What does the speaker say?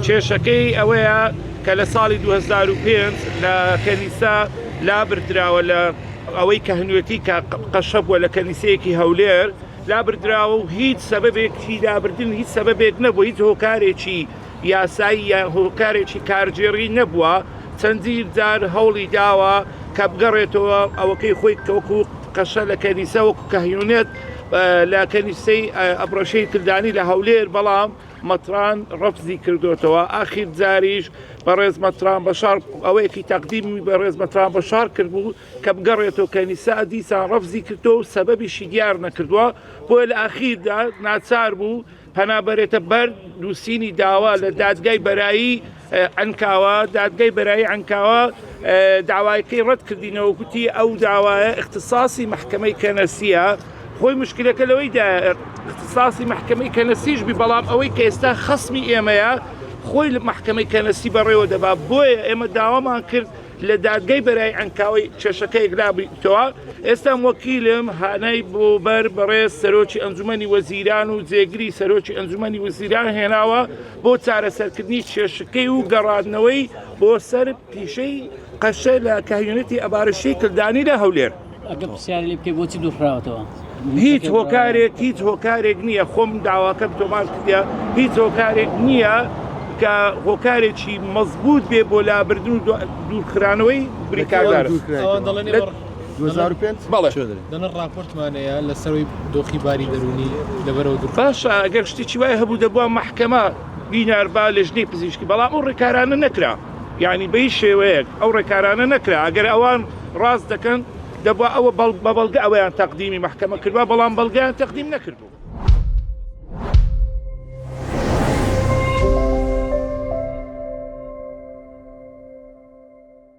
کێشەکەی ئەوەیە کە لە ساڵی 2005 لە کەنیسە لابردراوە لە ئەوەی کە هەنوێتی کە قەشە بووە لە کەنیسەیەکی هەولێر لابردراوە و هیچ سەبەبێکی لابردن هیچ سەبەبێک نەبوو، هیچ هۆکارێکی یاسایی یا هۆکارێکی کارگێڕی نەبووە، چەندین جار هەوڵی داوە کە بگەڕێتەوە ئەوەکەی خۆی کە وەکو قەشە لە کەنیسە وەکو کەهیونێت لە کەنیسەی ئەبڕەشەی کلدانی لە هەولێر، بەڵام مەتران ڕەفزی کردوتەوە. ئاخیر جاریش بەڕێز مەتران بەشار ئەوەیەکی تەقدیمی بەڕێز مەتران بەشار کردبوو کە بگەڕێتەوە کەنیسە، دیسان ڕەفزی کردەوە و سەبەبیشی دیار نەکردووە، بۆیە لە ئاخیردا ناچار بوو پەنا بەرێتە بەر نووسینی داوا لە دادگای بەرایی عەنکاوە. دادگای بەرایی عەنکاوە داوایەکەی ڕەت کردینەوە، گوتی ئەو داوایە اختصاصی مەحکەمەی کەنەسیە. خۆی مشکلەکە لەوەیدا اختصاصی مەحکەمەی کەنەسیش بی، بەڵام ئەوەی کە ئێستا خەسمی ئێمەیە خۆی لە مەحکەمەی کەنەسی بەڕێوە دەبا. بۆیە ئێمە داوامان کرد لە دادگای بەرای عەنکاوەی کێشەکە یەکلابیتەوە. ئێستا وەکیلم هانای بۆ بەر بەڕێز سەرۆکی ئەنجومەنی وەزیران و جێگری سەرۆکی ئەنجومەنی وەزیران هێناوە بۆ چارەسەرکردنی کێشەکەی و گەڕاندنەوەی بۆ سەر پیشەی قەشە لە کاهیونەتی ئەبارشەی کلدانی لە هەولێر. ئەگەر پرسیاری لێ بکەی بۆچی دوورخراوەتەوە؟ هیچ هۆکارێک هیچ هۆکارێک نییە، خۆم داواکەم تۆمار کردە، هیچ هۆکارێک نییە کە هۆکارێکی مەزبوط بێ بۆ لابردن و دوورخرانەوەی بریکاردار. 2005 بەڵێ دەڵێن ڕاپۆرتمانەیە لەسەروی دۆخی باری دەرونی لەبەرەوە دوور. باشە ئەگەر شتێکی وای هەبوو دەبووە مەحکەمە بیناربا لێژنەی پزیشکی، بەڵام ئەو ڕێکارانە نەکرا، یعنی بە هیچ شێوەیەک ئەو ڕێکارانە نەکرا. ئەگەر ئەوان ڕاست دەکەن دەبوا ئەوە بە بەڵگە ئەوەیان تەقدیمی مەحکەمە کردوە، بەڵام بەڵگەیان تەقدیم نەکردوو.